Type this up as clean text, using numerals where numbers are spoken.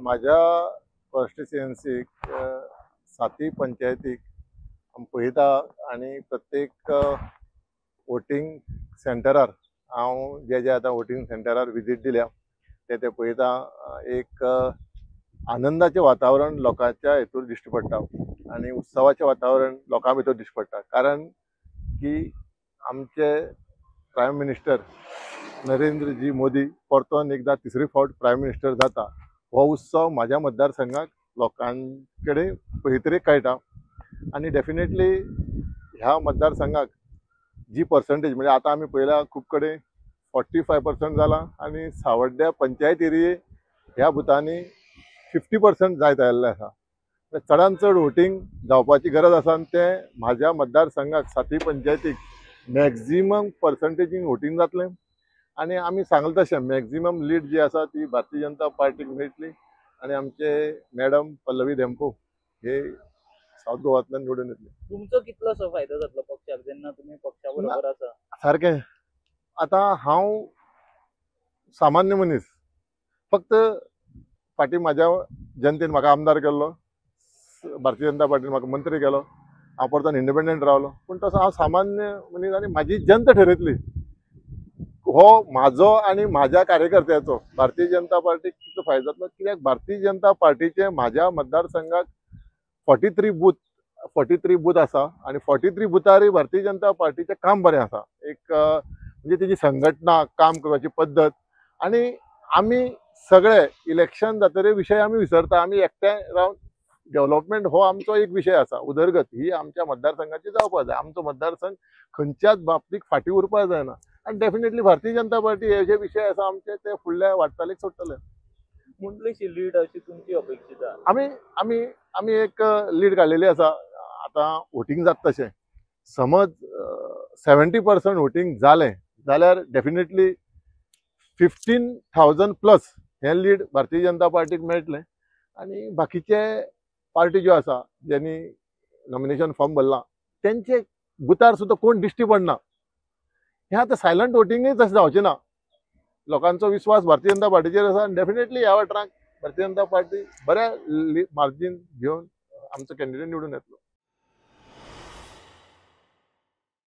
म्हाज्या कॉन्स्टिट्युएन्सीक सातय पंचायतीक आमी पळयता आनी प्रत्येक वोटींग सेंटरार हांव जे जे आतां वोटींग सेंटरार विजीट दिल्या ते ते पळयता. एक आनंदाचें वातावरण लोकांच्या हेतूर दिश्टी पडटा आनी उत्सवाचें वातावरण लोकां भितर दिश्टी पडटा, कारण की आमचे प्रायम मिनिस्टर नरेंद्रजी मोदी परतून एकदां तिसरी फावट प्रायम मिनिस्टर जाता. हो उत्सव म्हाज्या मतदारसंघाक लोकां कडेन पळयतरीक कळटा आनी डेफिनेटली ह्या मतदारसंघाक जी पर्संटेज म्हणजे आतां आमी पळयल्या खूब कडेन 45% जालां आनी सावड्ड्या पंचायत एरिये ह्या बुथांनी 50% जायत आयिल्लें आसा. चडान चड वोटींग जावपाची गरज आसा आनी तें म्हाज्या मतदारसंघाक सातय पंचायतीक मॅक्झिमम पर्संटेजीन वोटींग जातलें आनी आमी सांगलें तशें मॅक्झिमम लीड जी आसा ती भारतीय जनता पार्टीक मेळटली आनी आमचे मॅडम पल्लवी धेंपो हे सावथ गोवांतल्यान निवडून येतले. तुमचो कितलोसो फायदो जातलो पक्षाक जेन्ना तुमी पक्षा बरोबर आसा? सारकें, आतां हांव सामान्य मनीस, फक्त फाटीं म्हाज्या जनतेन म्हाका आमदार केल्लो, भारतीय जनता पार्टीन म्हाका मंत्री केलो, हांव परतून इंडिपेंडंट रावलो, पूण तसो हांव सामान्य मनीस आनी म्हाजी जनता ठरयतली. हो म्हाजो आनी म्हाज्या कार्यकर्त्याचो भारतीय जनता पार्टीक कितलो फायदो जातलो, कित्याक भारतीय जनता पार्टीचे म्हाज्या मतदारसंघाक 43 बूथ आसा आनी 43 बुथारय भारतीय जनता पार्टीचें काम बरें आसा. एक म्हणजे तेजी संघटना, काम करपाची पद्दत आनी आमी सगळे इलेक्शन जातरी विशय आमी विसरता, आमी एकठांय रावन डेव्हलपमेंट हो आमचो एक विशय आसा. उदरगत ही आमच्या मतदारसंघाची जावपाक जाय. आमचो मतदारसंघ खंयच्याच बाबतीक फाटीं उरपाक जायना आनी डेफिनेटली भारतीय जनता पार्टी हे जे विशय आसा आमचे ते फुडल्या वाटचालीक सोडटले. कितलीशी लीड अशी तुमची अपेक्षित आसा? आमी आमी आमी एक लीड काडलेली आसा. आतां वोटींग जाता तशें समज 70% वोटींग जालें जाल्यार डेफिनेटली 15,000 प्लस हें लीड भारतीय जनता पार्टीक मेळटलें आनी बाकीचे पार्टी ज्यो आसा ज्यांनी नॉमिनेशन फॉर्म भरलां तेंचे बुथार सुद्दां कोण दिश्टी पडना. हें आतां सायलंट वोटिंगूय तशें जावचें ना. लोकांचो विस्वास भारतीय जनता पार्टीचेर आसा आनी डेफिनेटली ह्या वाठारांत भारतीय जनता पार्टी बऱ्या मार्जीन घेवन आमचो कॅन्डिडेट निवडून येतलो.